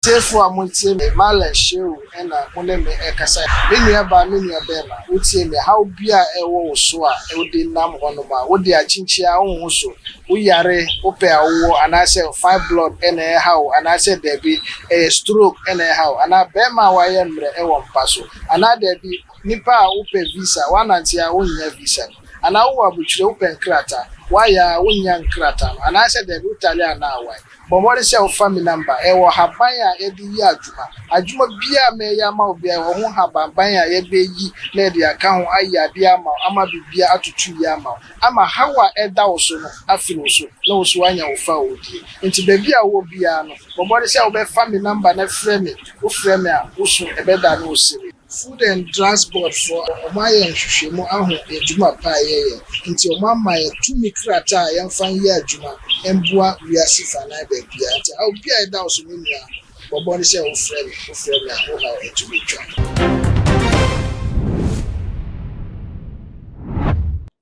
Atiefo a motie me, Marlon Shehu na mo ne me rekasa. Me nua baa, me nua barima, wotie me a, haw bi a ɛwɔ wo so a wode nam hɔnom a, wode akyinkyin a wonhu so, woyare, wopɛ a wowɔ, anaasɛ fibroid na ɛrehaw wo, anaasɛ dabi, ɛyɛ stroke na ɛrehaw wo, anaa barima a wayɛ mmerɛ wɔ mpa so, anaa dabi, nipa a wopɛ visa, woanante a wonnya visa no, anaa wowɔ abotire, wopɛ nkrataa, woayɛ a wonnya nkrataa no, anaasɛ dabi, wotale anaa awae. Bɔ mmɔden sɛ wofa me number. Ɛwɔ haban a yɛde yɛ adwuma. Adwuma biara a mɛyɛ ama wo biara, ɛwɔ ho habanban a yɛbɛyi na yɛde aka ho ayɛ adeɛ ama wo ama biribiara atoto yie ama wo. Ama haw a ɛda wo so no afiri wo so na wo nso woanya wo fawodie. Nti baabi a wowɔ biara no, bɔ mmɔden sɛ wobɛfa me number na frɛ me. Wofrɛ me a, wo so ɛbɛdane wo sere. Food and Drugs Board foɔ wɔn ayɛ nhwehwɛmu ahu adwuma pa a yɛyɛ nti wɔn ama yɛn tumi krataa a yɛmfa nyɛ adwuma mboa wiase fanan baabiara nti haw biara a ɛda wo so me nua bɔ mmɔden sɛ wo frɛ me, wo frɛ me a wo haw atumi twa.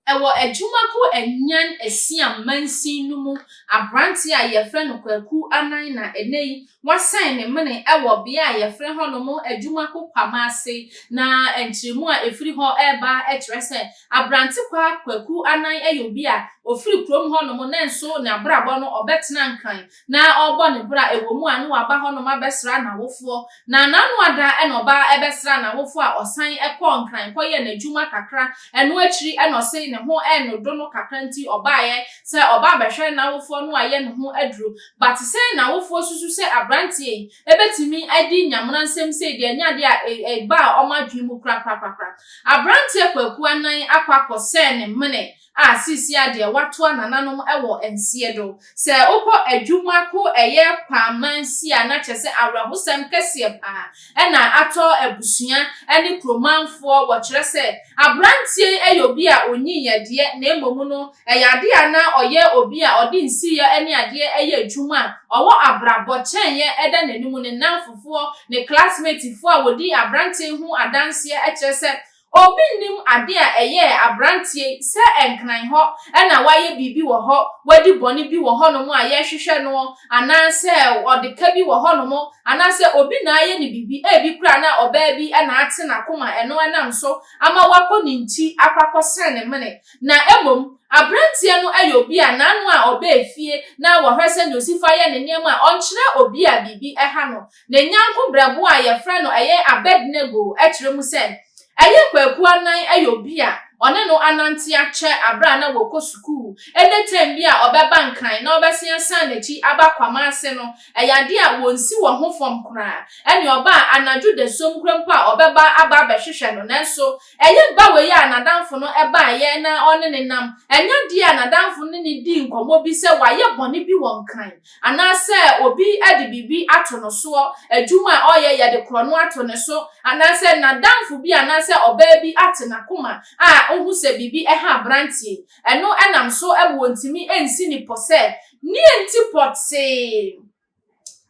Ɛwɔ Adwumako Anyan Asiam mansin no mu aberanteɛ a yɛfrɛ no Kwaku Anan na ɛnnɛ yi Wɔasɛn ne mene wɔ bea a wɔfrɛ hɔnom Adwumako Kwamase, na nkyerɛmu a ɛfiri hɔ reba kyerɛ sɛ Abrantekwaa Kwaku Anan yɛ obi a ɔfiri kurom hɔnom nanso n'abrabɔ no ɔbɛtena Nkran na ɔrebɔ ne bra, ɛwɔ mu a na waba hɔnom abɛsra n'awofoɔ. Na n'ano ada na ɔba bɛsraa n'awofoɔ a ɔsan kɔɔ Nkran kɔyɛɛ n'adwuma kakra, ɛno akyiri na ɔse ne ho renodo no kakra nti ɔbaeɛ sɛ ɔba abɛhwɛ n'awofoɔ no ayɛ ne ho aduro. But sɛn na awofoɔ susu sɛ abranteɛ yi bɛtumi adi nyamena nsɛm sei deɛ ɛnyɛ adeɛ a ɛbaa wɔn adwene mu korakorakorakora. Abranteɛ Kwaku Anan akɔ akɔsɛɛ ne mene a seesei a deɛ watoa nananom wɔ nseɛ do. Sɛ wokɔ adwuma ko ɛyɛ Kwamansi a na kyerɛ sɛ awerɛhosɛm kɛseɛ paa na atɔ abusua ne kuromanfoɔ wɔkyerɛ sɛ abranteɛ yi yɛ obi a ɔnyiiɛ deɛ na mmom no ɛyɛ adeɛ a na ɔyɛ obi a ɔde nsiyɛ ne adeɛ yɛ adwuma a ɔwɔ abrabɔ kyɛnyɛ ɛda n'anim ne nnamfofoɔ ne classmatefoɔ a wɔdi abranteɛ yi ho adanseɛ kyerɛ sɛ Obi nnim ade a ɛyɛɛ aberanteɛ yi sɛ nkran hɔ na wayɛ biribi wɔ hɔ, wadi bɔne bi wɔ hɔnom a yɛrehwehwɛ noɔ, anaasɛ ɔde ka bi wɔ hɔnom, anaasɛ obi na ayɛ no biribi, ebi koraa na ɔbaa bi na ate n'akoma ɛno ɛnam so ama wakɔ ne nkyi akɔ akɔsɛn ne mene. Na mmom, aberanteɛ no yɛ obi a n'ano a ɔbaa fie na wɔhwɛ sɛdeɛ ɔsi fa yɛ ne nneɛma a ɔnkyerɛ obi a biribi ha no. Ne nyɛnko berɛbo a wɔfrɛ no ɛyɛ Abednego kyerɛ mu sɛ, Ɛyɛ Kwaku Anan yɛ obi a ɔne no anante akyɛ bere a na wɔkɔ sukuu. Ɛnnɛ tɛm bi a ɔbɛba Nkran na ɔbɛsen asan n'akyi aba Kwamase no, ɛyɛ ade a wɔnsi wɔn ho fam koraa. Ɛnneɛ ɔba a, anadwo dasuom koraa mpo a ɔbɛba aba abɛhwehwɛ no. Nanso ɛyɛ ba wei a n'adamfo no baeɛ na ɔne no nam. Ɛnyɛ adeɛ a n'adamfo no ne no dii nkɔmmɔ bi sɛ wayɛ bɔne bi wɔ Nkran. Anaasɛ obi de biribi ato no soɔ, adwuma a ɔreyɛ yɛde korɔno ato ne so, anaasɛ n'adamfo bi anaasɛ ɔbaa bi ate n'akoma a ɔhu sɛ biribi ha aberanteɛ yi. Ɛno nam so ma ɔntumi nsi ne pɔ sɛ neɛ nti pɔtee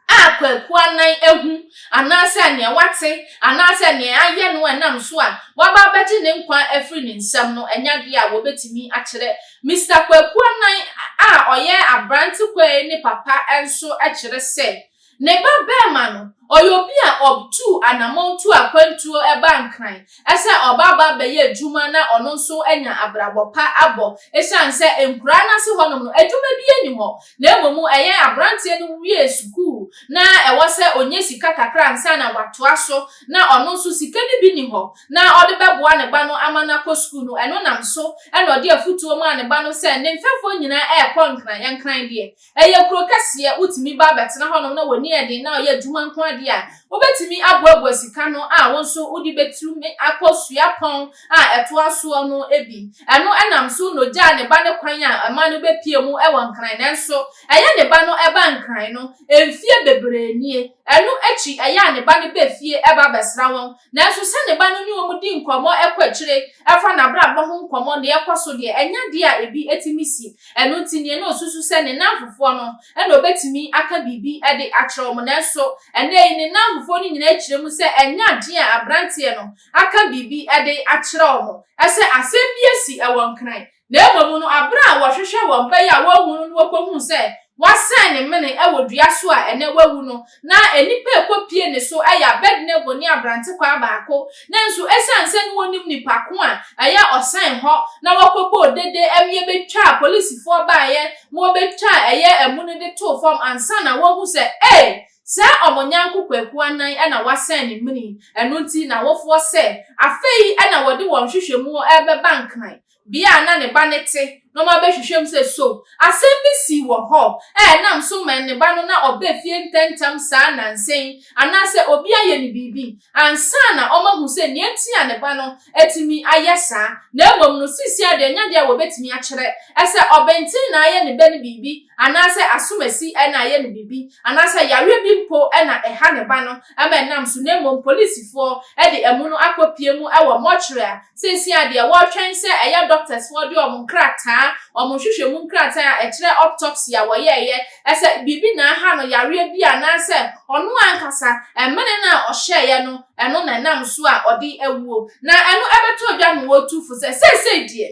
a Kwaku Anan ahu anaasɛ nea wate anaasɛ nea ayɛ no a ɛnam so a waba abɛgye ne nkwa afiri ne nsam no ɛnyɛ adeɛ a wɔbɛtumi akyerɛ Mister Kwaku Anan a ɔyɛ aberante kwaa ne papa nso kyerɛ sɛ ne ba barima no, ɔyɛ obi a ɔtuu anamɔn tuu akwantuo baa Nkran sɛ ɔba aba abɛyɛ adwuma na ɔno nso anya abrabɔ pa abɔ esiane sɛ nkuraa no ase hɔnom no adwuma biara nni hɔ na mmom ɛyɛ aberanteɛ no wiee sukuu na ɛwɔ sɛ ɔnya sika kakra ansa na watoa so na ɔno nso sika no bi nni hɔ na ɔde bɛboa ne ba no ama no akɔ sukuu no, ɛno nam so na ɔde afotuo maa ne ba no sɛ ne mfɛfoɔ nyinaa rekɔ Nkran. Nkran deɛ, ɛyɛ kuro kɛseɛ, wotumi ba bɛtena hɔnom na w'ani yɛ den na ɔyɛ adwuma nko ara deɛ a, wobɛtumi aboaboa sika no a wo nso wode bɛtumi akɔ suapɔn a ɛtoa soɔ no bi. Ɛno nam so na ɔgyaa ne ba no kwan a ɛma no bɛpue mu wɔ Nkran. Nanso, ɛyɛ ne ba no ba Nkran no, mfeɛ bebree nie. Ɛno akyi, ɛyɛ a ne ba no ba fie ba bɛsra wɔn. Nanso sɛ ne ba no ne wɔn di nkɔmmɔ kɔ akyire fa n'abrabɔ ho nkɔmmɔ, nea ɛkɔ so deɛ, ɛnyɛ adeɛ a ebi tumi si. Ɛno nti, nea na ɔsusu sɛ ne nnamfofoɔ no na ɔbɛtumi aka biribi de akyerɛ wɔn. Nanso ɛnnɛ yi, ne nnamfofoɔ no nyinaa kyerɛ mu sɛ ɛnyɛ adeɛ a aberanteɛ no aka biribi de akyerɛ wɔn sɛ asɛm bi asi wɔ Nkran. Na mmom no, bere a wɔhwehwɛ wɔn ba yi a wɔanhu no no wokohuu sɛ Wɔasɛn ne mene wɔ dua so a ɛnnɛ wawu no, na nnipa a ɛkɔpue ne so yɛ Abednego ne aberantekwaa baako. Nanso esiane sɛ na wɔnnim nipa ko a ɛyɛ ɔsɛn hɔ na wɔkɔbɔɔ dede ma yɛbɛtwaa polisifoɔ baeɛ ma wɔbɛtwaa ɛyɛ amu no de too fam ansa na wɔahu sɛ ei! Sɛ wɔn nyanko Kwaku Anan na wɔasɛn ne mene yi. Ɛno nti n'awofoɔ sɛ afei na wɔde wɔn nhwehwɛmu rebɛba Nkran. Bea a na ne ba no te na wɔabɛhwehwɛ mu sɛ so asɛm bi sii wɔ hɔ a ɛnam so ma ne ba no na ɔba fie ntɛmntɛm saa nnansa yi anaasɛ obi ayɛ no biribi ansa na wɔahu sɛ nea enti a ne ba no atumi ayɛ saa na mmom no seesei ara deɛ ɛnyɛ adeɛ a wɔbɛtumi akyerɛ sɛ ɔbenten na ayɛ ne ba no biribi anaasɛ asomasi na ayɛ no biribi anaasɛ yareɛ bi mpo na ɛha ne ba no ma ɛnam so na mmom polisifoɔ de amu no akɔpue mu wɔ mɔkyere a Seesei a deɛ wɔretwɛn sɛ ɛyɛ doctors foɔ de wɔn nkrataa, wɔn nhwehwɛmu nkrataa a ɛkyerɛ autopsy a wɔyɛeɛ sɛ biribi na aha no, yareɛ bi anaasɛ ɔno ankasa ɛmene no a ɔhyɛeɛ no, ɛno na ɛnam so a ɔde awuo. Na ɛno ɛbɛtɔ dwa ma wɔtu fo sɛ seesei deɛ,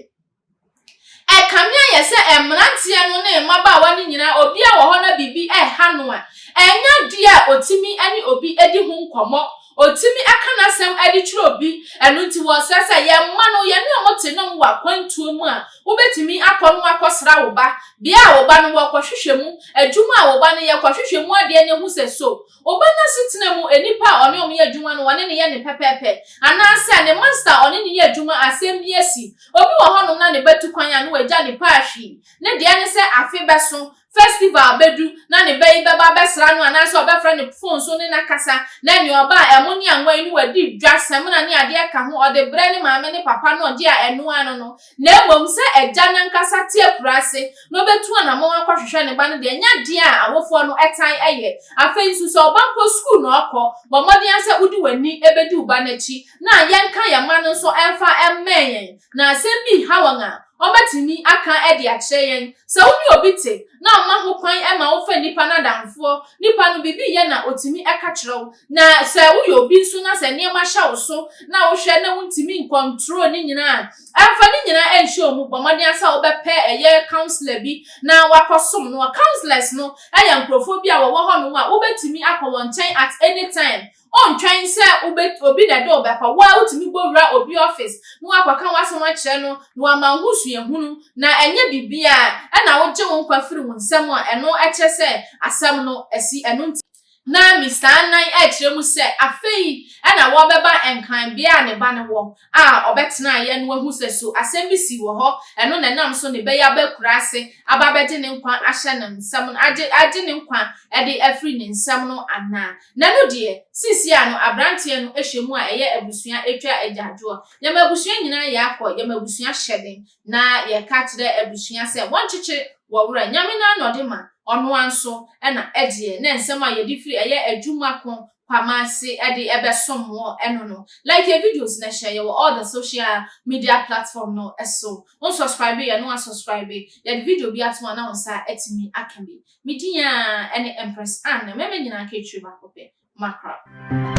Ɛkame ayɛ sɛ mmeranteɛ no ne mmabaawa no nyinaa obiara wɔ hɔ na biribi reha no a, ɛnyɛ adeɛ a ɔtumi ne obi di ho nkɔmmɔ, ɔtumi ka n'asɛm de kyerɛ obi. Ɛno nti wɔsrɛ sɛ yɛn mma no, yɛne wɔn te na wɔwɔ akwantuo mu a, wobɛtumi akɔ na woakɔsra wo ba. Bea a wo ba no wɔ, kɔhwehwɛ mu. Adwuma a wo ba no yɛ, kɔhwehwɛ mu adeɛ na hu sɛ so wo ba no asetena mu, nnipa a ɔne wɔn yɛ adwuma no, wɔne no yɛ no pɛpɛɛpɛ, anaasɛ ne masta a ɔne no yɛ adwuma asɛm bi asi. Obi wɔ hɔnom na ne ba tu kwan a na wagya ne paahwii. Ne deɛ ne sɛ afe bɛso, festival bɛdu, na ne ba yi bɛba abɛsra no anaasɛ ɔbɛfrɛ no fon so ne no akasa, na nea ɔba a ɛmo ne anwa yi no wadi dwa, samina ne adeɛ ka ho, ɔde brɛ ne maame ne papa no ɔgye a ɛno ara no no. Na mmom sɛ agya no ankasa te akuraase na ɔbɛtu anammɔn akɔhwehwɛ ne ba no deɛ, ɛnyɛ adeɛ a awofoɔ no taa yɛ. Afei nso sɛ ɔba mpo sukuu na ɔkɔ, bɔ mmɔden ara sɛ wode w'ani bɛdi wo ba no akyi na yɛnka yɛn mma no nso mfa mmɛn yɛn, na asɛm bi reha wɔn a, wɔbɛtumi aka de akyerɛ yɛn. Sɛ wo ne obi te na ɔma ho kwan ma wofa nnipa no adamfoɔ, nipa no biribi reyɛ na ɔtumi ka kyerɛ wo. Na sɛ woyɛ obi nso na sɛ nneɛma hyɛ wo so na wohwɛ na wontumi nkɔntrol ne nyinaa a, mfa ne nyinaa nhyɛ wo mu. Bɔ mmɔden ara sɛ wobɛpɛ ɛyɛ counsellor bi na woakɔsom no. Counsellors no yɛ nkurɔfoɔ bi a wɔwɔ hɔnom a wobɛtumi akɔ wɔn nkyɛn at any time. Ontwɛn sɛ wobɛ obi na ɛde wo bɛkɔ. Wo ara wotumi bɔ wura obi office na woakɔka w'asɛm akyerɛ no na wama wo ho suahunu. Na ɛnyɛ biribiara ɛna wogye wo nkwa firi wo nsam a ɛno kyerɛ sɛ asɛm no asi. Ɛno nti na Mister Annan ɛrekyerɛ mu sɛ afei na wɔrebɛba Nkran bea a ne ba no wɔ a ɔbɛtenaeɛ no wahu sɛ so asɛm bi sii wɔ hɔ, ɛno na ɛnam so ne bɛyɛ aba akuraase aba abɛgye ne nkwa ahyɛ ne nsam no, agye agye ne nkwa de afiri ne nsam no anaa. Na ɛno deɛ, seesei a no aberanteɛ no hyɛ mu a ɛyɛ abusua atwa agyaadwoɔ. Yɛma abusua nyinaa yɛ akɔ, yɛma abusua hyɛ den, na yɛka kyerɛ abusua sɛ wɔnkyekye wɔ werɛ. Nyame no ara na ɔde ma, ɔno ara nso na ɛgyeɛ. Na nsɛm a yɛde firi ɛyɛ adwuma ko Kwamase de ɛbɛsom woɔ ɛno no. Like yɛ videos na hyɛ yɛwɔ all the social media platform no so. Wo nsubscribe yɛ no asubscribe. Yɛde video bi ato a na wo nsa atumi aka bi. Me din ara ne Empress Anne. Mɛmɛ nyinaa ka akyire baako pɛ. Makra.